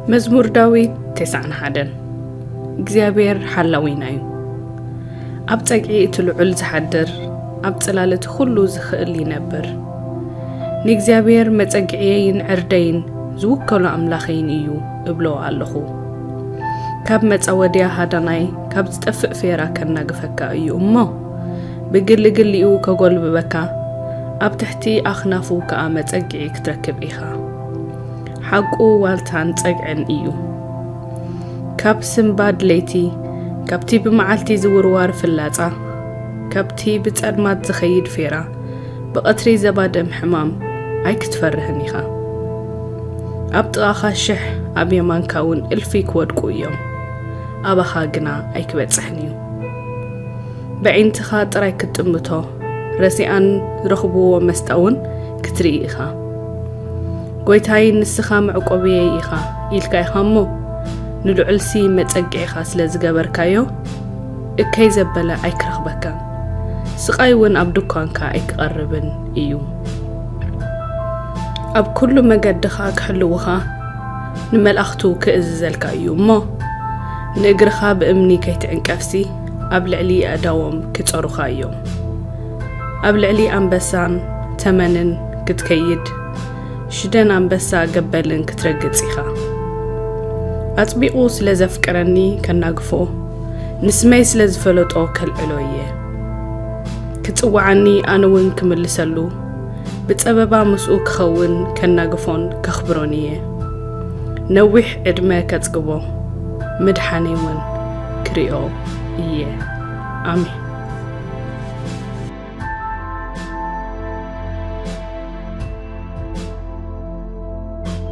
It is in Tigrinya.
መዝሙር ዳዊት ተስዓን ሓደን። እግዚኣብሔር ሓላዊና እዩ። ኣብ ጸግዒ እቲ ልዑል ዝሓድር፣ ኣብ ጽላል እቲ ኩሉ ዝኽእል ይነብር። ንእግዚኣብሔር መጸግዕየይን ዕርደይን ዝውከሎ ኣምላኸይን እዩ እብሎ ኣለኹ። ካብ መጻወድያ ሃዳናይ፣ ካብ ዝጠፍእ ፌራ ከናግፈካ እዩ እሞ፣ ብግልግሊኡ ከጎልብበካ፣ ኣብ ትሕቲ ኣኽናፉ ከኣ መጸግዒ ክትረክብ ኢኻ። ሓቁ ዋልታን ጸግዕን እዩ። ካብ ስንባድ ለይቲ፣ ካብቲ ብመዓልቲ ዝውርዋር ፍላጻ፣ ካብቲ ብጸልማት ዝኸይድ ፌራ፣ ብቐትሪ ዘባድም ሕማም ኣይክትፈርህን ኢኻ። ኣብ ጥቓኻ ሽሕ፣ ኣብ የማንካ እውን እልፊ ክወድቁ እዮም፣ ኣባኻ ግና ኣይክበጽሕን እዩ። በዒንትኻ ጥራይ ክትጥምቶ፣ ረሲኣን ዝረኽብዎ መስጣ እውን ክትርኢ ኢኻ። ጎይታይ፣ ንስኻ መዕቆብየይ ኢኻ ኢልካ ኢኻ እሞ፣ ንልዑልሲ መጸግዒኻ ስለ ዝገበርካዮ፣ እከይ ዘበለ ኣይክረኽበካን፣ ስቓይ እውን ኣብ ድኳንካ ኣይክቐርብን እዩ። ኣብ ኩሉ መገድኻ ክሕልውኻ ንመላእኽቱ ክእዝዘልካ እዩ እሞ፣ ንእግርኻ ብእምኒ ከይትዕንቀፍሲ፣ ኣብ ልዕሊ ኣእዳዎም ክጸሩኻ እዮም። ኣብ ልዕሊ ኣንበሳን ተመንን ክትከይድ፣ ሽደን ኣንበሳ ገበልን ክትረግጽ ኢኻ። ኣጽቢቑ ስለ ዘፍቅረኒ ከናግፎ፣ ንስመይ ስለ ዝፈለጦ ከልዕሎ እየ። ክጽውዓኒ ኣነ እውን ክምልሰሉ፣ ብጸበባ ምስኡ ክኸውን ከናግፎን ከኽብሮን እየ። ነዊሕ ዕድመ ከጽግቦ፣ ምድሓነይ እውን ክሪኦ እየ። ኣሜን።